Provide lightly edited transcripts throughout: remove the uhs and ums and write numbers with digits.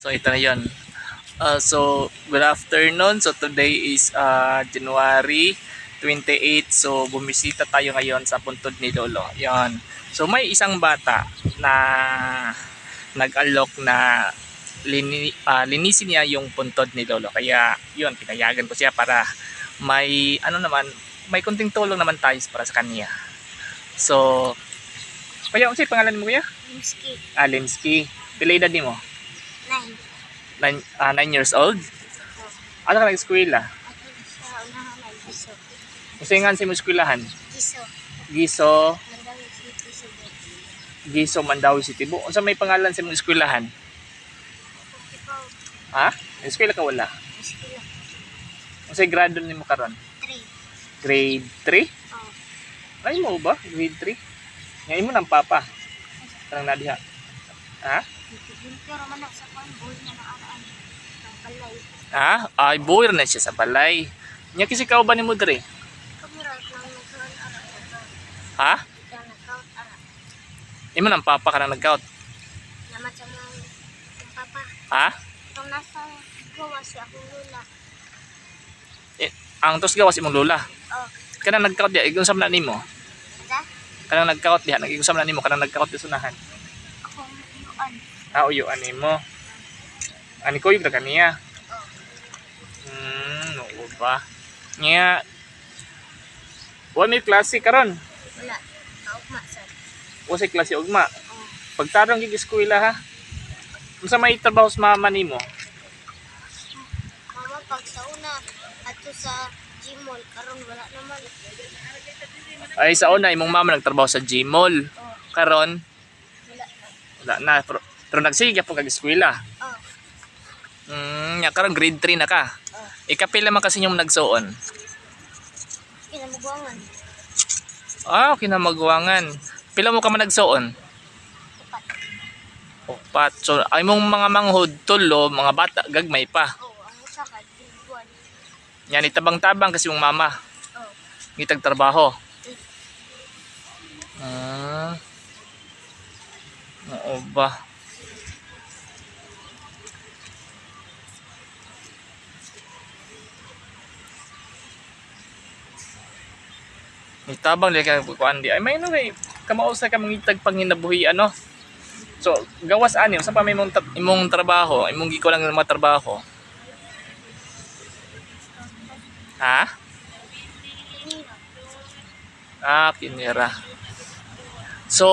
So ito na yun. So good afternoon. So today is January 28. So bumisita tayo ngayon sa puntod ni Lolo. Yan. So may isang bata na nag-alok na linisin niya yung puntod ni Lolo. Kaya yun, pinayagan ko siya para may ano naman, may konting tulong naman tayo para sa kanya. So, kuya, ano pangalan mo, kuya? Limski. Ah, Limski. Pila edad nimo? 9. 9 years old? Oh. Ano ka nag-eskwela? Ako sa unahan ay Giso. Kasi nga sa imong eskwelahan? Giso. Giso, Mandawi City, Cebu. Giso Mandawi City. Unsa may pangalan sa imong eskwelahan? Ikaw, Ha? Eskwela ka wala? eskwela. Unsay grado nimo karon? 3. Grade 3? Oh. Ay mo ba? Grade 3? Nga imo nang papa. Kanang na diha. Ha? Limpyo man na sa kuan, buhi na nakaraan. Ang balay. Ha? Ay buir na siya sa balay. Nya kasi ka ba nimo diri? Kamera lang nagkaon ara. Ha? Ikaw nagkaon ara. Imo nang papa kanang nagkaut. Naman sa mga ang papa. Ha? Itong nasa gawa si akong lula. Eh, ang tos gawas imong lola. Oh. Kanang nagkaut diha, igunsa man na nimo? Ada? Kanang nagkaut diha, nag-igunsa man na nimo kanang nagkaut di sunahan. Akong yuan. Ah, uyo ani mo. Ani ko yung kaniya. Oh. Oo ba? Nya, wa may klase karon. Wala. Kaugma sa. Wa say klase ugma. Oh. Pagtarong gig eskwela ha. Unsa may trabaho sa mama nimo? Mama, pag sa una, ato sa Gmall, karon wala naman. Ay sa una imong mama nagtrabaho sa Gmall. Oh, Karon wala na. wala na pero nagsige po kag eskwela. Oh, Nya karon grade 3 na ka. oh. Ikapila man kasi yung nagsuon. Kinamugwangan. Ah, kinamagwangan. Pila mo ka man nagsuon? Upat. Upat. So, ay mong mga manghod tulo, mga bata gagmay pa. Oh, ang usa ka, buwan. Yan itabang-tabang kasi yung mama. Oh, Ngitag trabaho. Ah. Oo ba? Itabang di ka kuan di. Ay may no kay kamao sa ka mangitag panginabuhi ano. So gawas ani unsa pa may imong, imong trabaho, imong giko lang mga trabaho. Ha? Kinira. Ah, kinira. So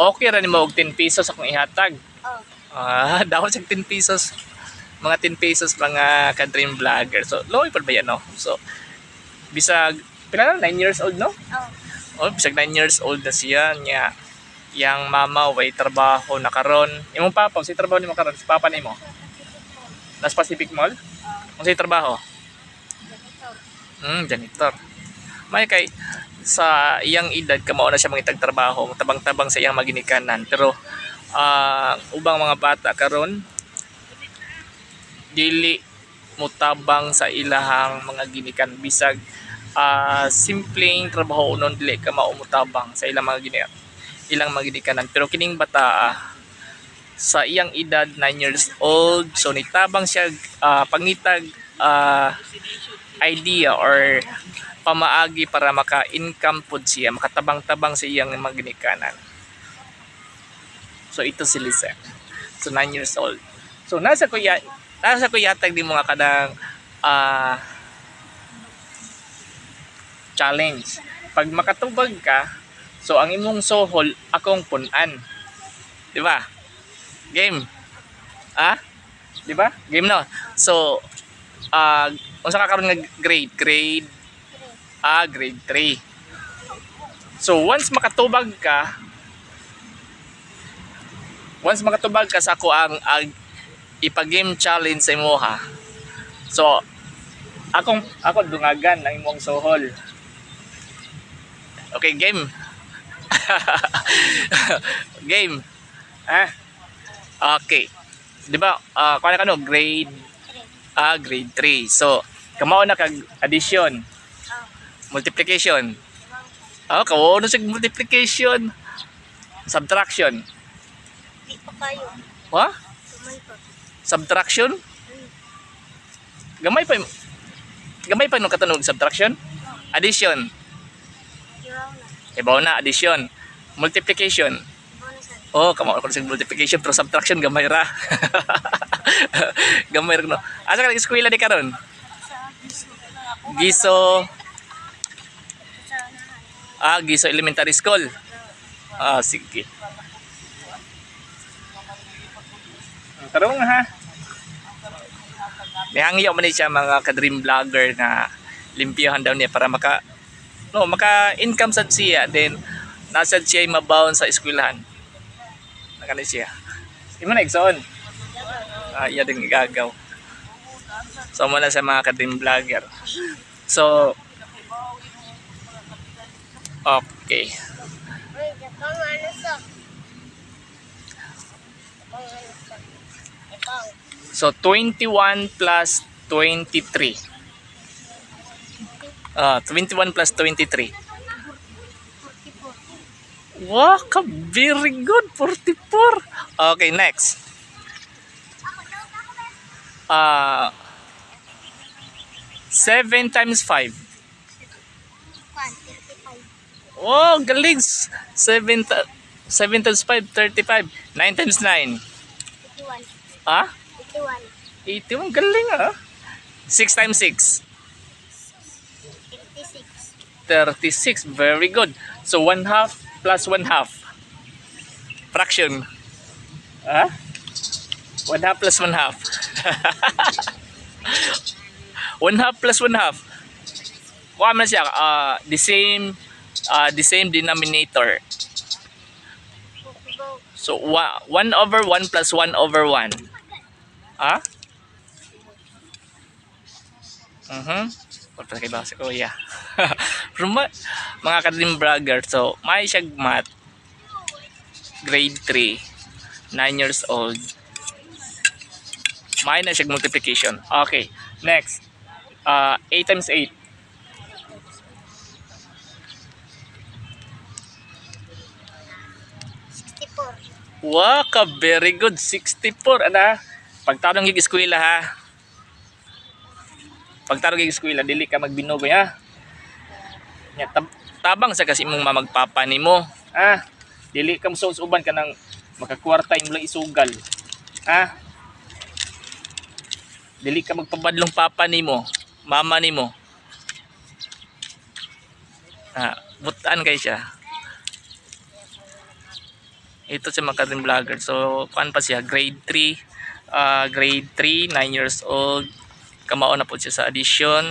okay ra nimo og 10 pesos akong ihatag. Oh, Ah, dawat siya 10 pesos. Mga 10 pesos mga ka-dream vlogger. So, low pa ba yan, no? So, bisag, pila na? 9 years old, no? Oh. Oh, bisag 9 years old na siya. Niya, yang mama, way trabaho na karon. Imong papa, si trabaho nimo karon? Si papa nimo? Nas Pacific Mall? Oh, Unsay trabaho? Janitor. Janitor. May kay sa iyang edad kamao na siya mangitag trabaho, tabang-tabang sa iyang maginikanan. Pero ubang mga bata karon dili mutabang sa ilahang mga ginikan bisag simpleng trabaho unon dili ka mao mutabang sa ilang mga ginikan, ilang mga ginikanan. Pero kining bata sa iyang edad 9 years old, so nitabang siya pangitag idea or pamaagi para maka-income pod siya, makatabang-tabang sa iyang mga ginikanan. So ito si Lizette. So 9 years old. So nasa kuya tag di mga kanang challenge. Pag makatubag ka, so ang imong sohol akong punan. Di ba? Game. Ah? Di ba? Game no. So unsa ka karon nga grade? Grade 3. Ah, grade 3. So once makatubag ka sa ako ang ipa-game challenge sa imo ha. So akong ako dungagan ang imong sohol. Okay, game. Game. Ah. Okay. 'Di ba? Kuha na ka no grade 3. Grade 3. So, kamao na kag addition, Oh, multiplication. limang. Ah, kawo na siya multiplication, subtraction. Di pa kayo. Ha? Sumay pa. Subtraction? Gamay pa gamay pa nung katanog subtraction? Addition. Ibaw na. Ibaw na addition. Multiplication. Ibaw na sad. Oh, kamo ako sa multiplication pero subtraction gamay ra. Gamay ra no. Asa ka nag-eskwela di karon? Sa Giso. Giso, Sa unahan. ah, Giso Elementary School. Ah, sige. Tarong ha. Nihangyo man ni siya, mga ka-dream vlogger, na limpiyohan daw niya para maka no maka income sad siya, then nasad siya mabaon sa eskwelahan. Nakani siya. Imo na igsoon. Ah, iya din igagaw. So mo na sa mga ka-dream vlogger. So okay. Uy, dakang ano sa? Dakang ano sa? Ikaw. So 21 plus 23. Ah, 21 plus 23. 44. Wow, ka very good. 44. Okay, next. Ah, 7 times 5. Kwan, 35. Oh, galing. 7 7 times 5, 35. 9 times 9. 81. Ah? 81. 81. Galing ah. 6 times 6. 56. 36. Very good. So, 1 half plus 1 half. Fraction. Ah? 1 half plus 1 half. 1 half plus 1 half. Kuha man siya, the same denominator. Ibaw. So, 1 over 1 plus 1 over 1. Ah? Mhm. Wala kay base ko, yeah. Pero mga ka-dream vlogger, so may siyag math grade 3, 9 years old. May na siyag multiplication. Okay, next. 8 times 8. 64. Wow, ka very good. 64. Ana, pagtarong yung eskwela ha. Pagtarong yung eskwela, dili ka magbinugoy ha. Nya, tabang sa kasi imong mamagpapa nimo. Ah, dili ka musuod sa uban ka nang makakwarta imo lang isugal. Ah. Dili ka magpabadlong papa nimo, mama nimo. Ah, butan kay siya. Ito si mga dream vlogger. So, kuan pa siya, grade 3. Grade 3, 9 years old. Kamao na po siya sa addition,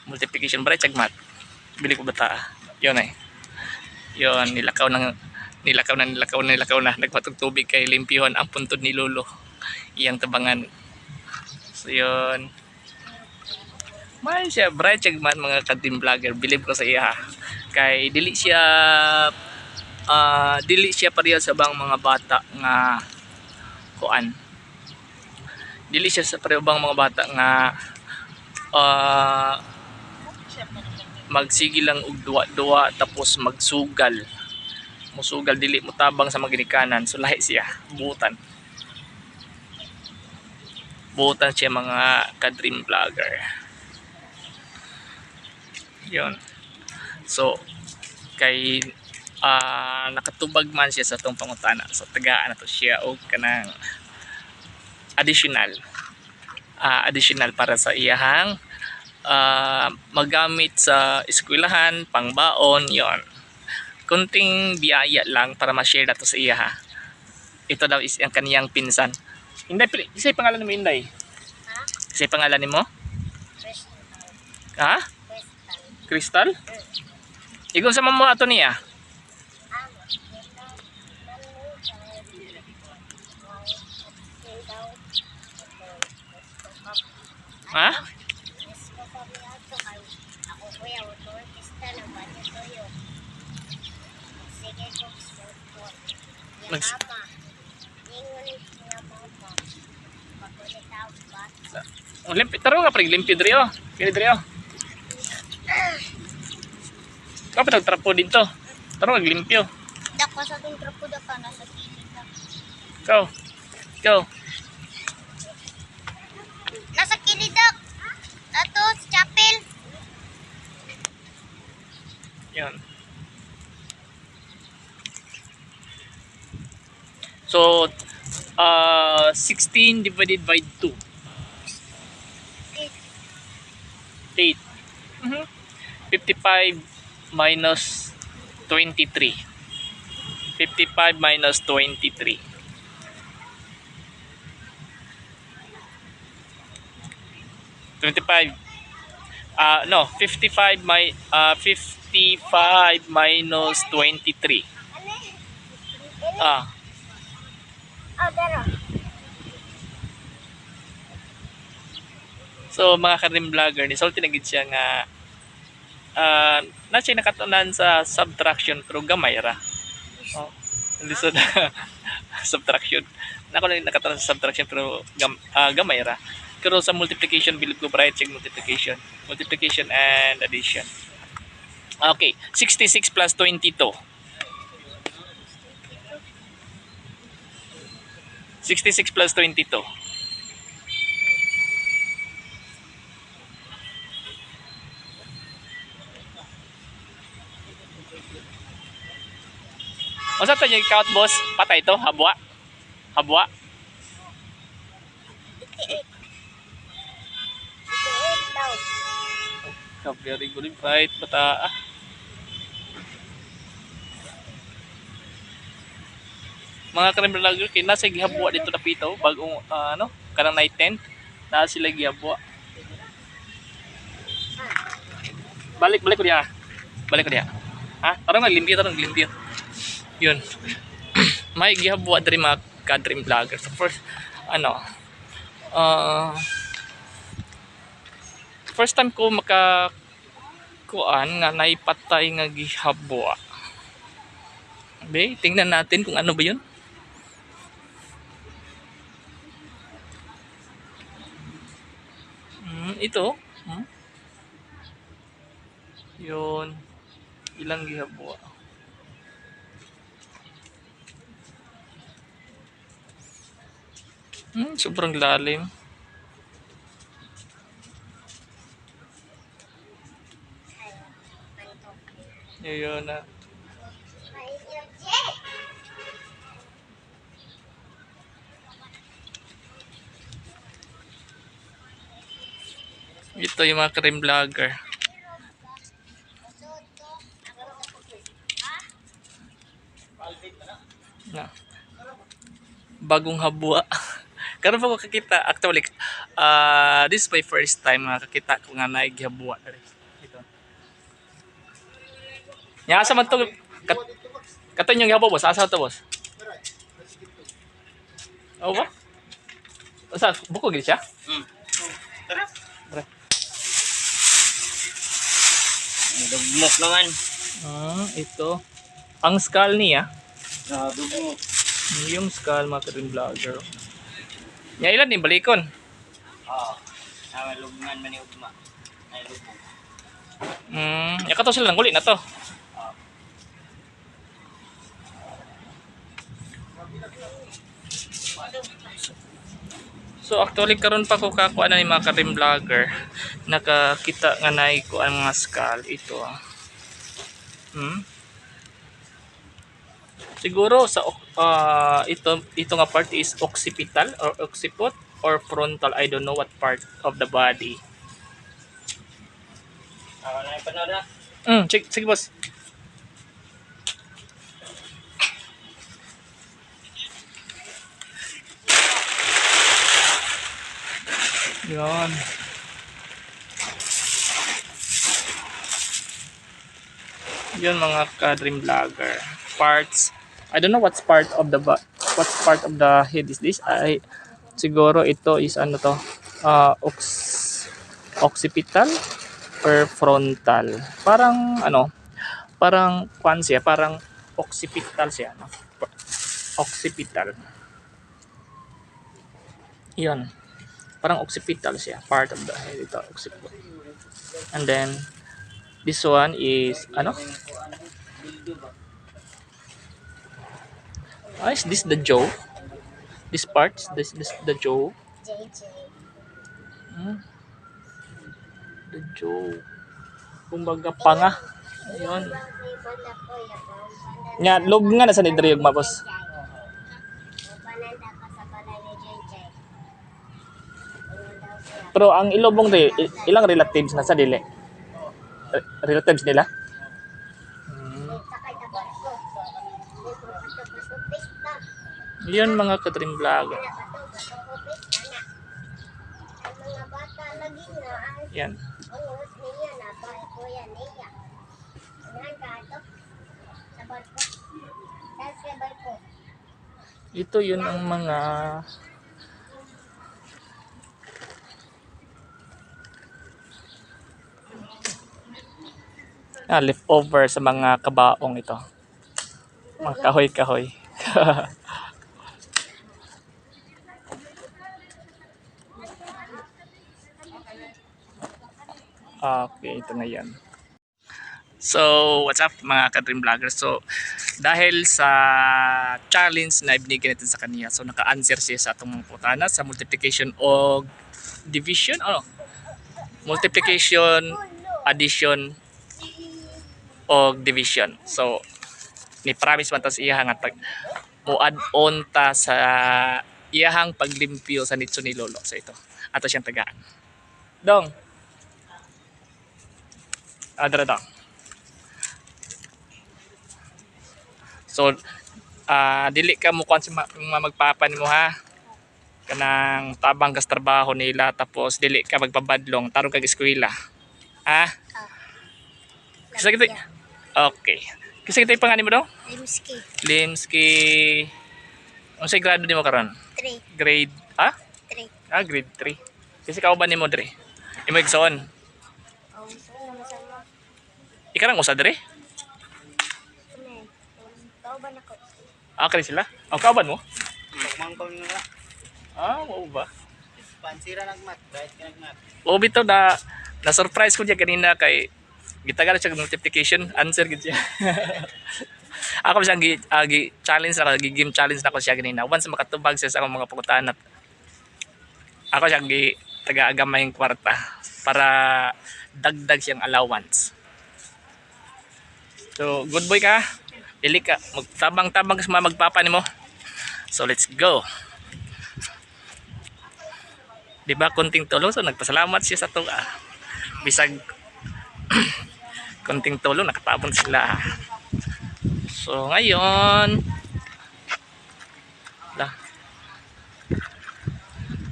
multiplication, bare chag math. Bili ko bata. Yun eh. Yun, nilakaw ng nilakaw na, nilakaw na, nilakaw na. Nagpatog tubig kay limpyuhan ang puntod ni Lolo. Iyang tabangan. So, yun. May siya, bright siya man, mga ka-team vlogger. Believe ko sa iya. Kay dili siya pareho sa bang mga bata nga kuan. Dili siya sa pareho bang mga bata nga magsige lang og duwa-duwa tapos magsugal. Musugal, dili mo tabang sa mga ginikanan. So lahi siya, butan. Butan siya, mga ka-dream vlogger. Yun. So kay nakatubag man siya sa atong pangutana. So tagaan na to siya og kanang additional additional para sa iyahang magamit sa eskwelahan, pangbaon, yon. Kunting biyaya lang para ma-share na to sa iya ha. Ito daw is ang kaniyang pinsan. Inday, pili, isa'y pangalan mo, Inday? Ha? Isa'y pangalan nimo? Crystal. Ha? Crystal. Crystal? Igon sa mamo ato niya. Ah, Ha? Ako kuya, orkestra ng banyo toyo. Sige ko cellphone. Yung mama. Ingon niya mama. Pagkulit ako bata. Oh, limpi, taro ka pag limpyo diri oh. Kini diri oh. Kapit nagtrapo dito. Taro kag limpyo. Dako sa itong trapo da ka, nasa gilid na. Go. Go. So 16 divided by 2. 8. 8. 55 minus 23. 55 minus 23. 25. No, 55 minus 23. Ano? Ah, Oh, pero. So mga ka-dream vlogger, nisulti na gid siya nga na siya nakatunan sa subtraction pero gamay ra. Oh, lisod subtraction. Nako lang nakatunan sa subtraction pero gamay ra. Pero sa multiplication, bilib ko bright siya multiplication. Multiplication and addition. Okay, 66 plus 22. 66 plus 22. Unsa to yung count, boss? Patay to? Habwa? Habwa? 88. 88 daw. Very good right bata. Mga karim vlogger kay nasa gihabwa dito na pito bagong ano kanang night tent na sila gihabwa. Balik balik ko diha. Balik ko diha. Ha? Tarong naglimpyo, tarong naglimpyo. Yun. May gihabwa diri mga ka-dream vlogger. So first ano uh, first time ko maka kuan nga naipatay nga gihabwa. Be, tingnan natin kung ano ba 'yun. Ito. Yun. Ilang gihabwa. Sobrang lalim. Yun na. Ito yung mga cream vlogger. Na. Bagong habwa. Karon pa ko kakita actually, this is my first time nga kakita ko nga naay gihabwa diri. Ito. Nya asa man to kato yung gihabwa, boss? Asa to, boss? Oh ba? Asa buko gid siya? Tara. Tara. Dugmok naman. Ito. Ang skull niya, Ah, dugmok. yung skull mga ka-dream vlogger. Nya ilan din balikon? Oo. Ah, lubngan man ni ugma. Ay lubong. Ya kato sila nang uli na to. Ah. So actually karon pa ko kakuha na ni mga ka-dream vlogger, nakakita nga naay ko ang mga skull ito. Siguro sa ito nga part is occipital or occiput or frontal, I don't know what part of the body. Ah, wala yung panood ah. Sige, sige boss. Yan. Yun mga ka-dream vlogger. Parts. I don't know what's part of the head is this. Ay siguro ito is ano to? Occipital or frontal. Parang ano, parang kwan siya, parang occipital siya, no? Occipital. Yun. Parang occipital siya, part of the head ito, occiput. And then this one is ano? Ah, is this the jaw? This part, this the jaw? JJ. The jaw. Kumbaga panga. Ayun. Nya log nga na sa ni Driog ma boss. Pero ang ilubong di ilang relatives na sa dili? Relatives nila? Sakay sa barko. Dito sa pista. Yun, mga ka-dream vlog. Ana bato bato office ana. Ang mga bata lagi na ang Yan. ungos niya na barko yan niya. Unahan ka ato sa barko. Tapos kay barko. Ito yun ang mga leftover sa mga kabaong ito. Mga kahoy-kahoy. Okay, ito na yan. So, what's up, mga ka-dream vloggers? So, dahil sa challenge na ibinigay natin sa kaniya, so naka-answer siya sa atong mga putana sa multiplication o division, ano? Multiplication, addition, o division. So, ni promise man ta sa iya nga tag mo add on ta sa iyahang paglimpyo sa nitso ni Lolo. So ito, ato siyang tagaan. Dong. Ah, dara dong. So, dili ka mo kuan sa mga magpapa nimo ha. Kanang tabang kas trabaho nila, tapos dili ka magpabadlong, tarong kag eskwela. Ha? Kasi kita. Okay. Kasi kita pangalan mo dong? Limski. Limski. Unsay grado nimo karon? 3. Grade ah? 3. Ah, grade 3. Kasi kauban nimo dre. Imo igsoon. Oh, so naman sa mga. Ikaw usa dre? Ano? Kauban ako. Ah, kani sila? Oh, kauban mo? Pagmangkaw nila. Ah, mao ba? Pansira nagmat, bayad ka nagmat. O bitaw na na surprise ko niya kanina kay gitagal siya og multiplication answer gid siya. Ako siyang gi challenge na gi game challenge na ko siya kanina. Once makatubag siya sa akong mga pangutana, ako siyang gi taga-agamay yung kwarta para dagdag siyang allowance. So, good boy ka. Dili ka magtabang-tabang ka sa mga magpapa nimo. So, let's go. Di ba konting tulong, so nagpasalamat siya sa tuwa. Bisag konting tulong, nakatabon sila. So ngayon, la,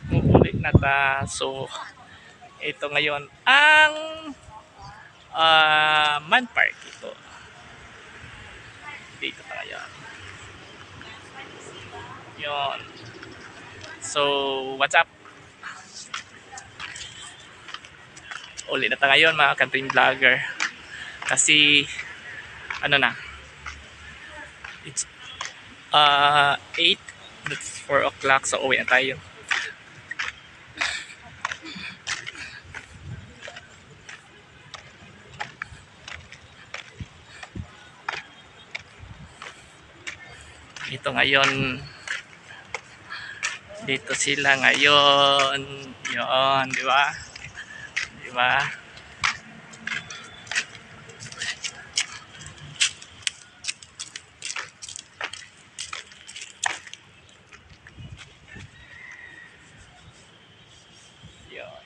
muuli na ta. So ito ngayon ang Man Park ito. Dito tayo. Yun. So, what's up? Uli na tayo ngayon, mga ka-dream vlogger. Kasi ano na, it's 8, that's 4 o'clock, so uwi na tayo. Ito ngayon, dito sila ngayon. Yun, di ba? Di ba? Yun.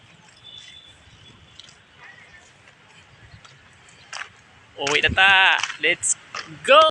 Uwi na ta. Let's go!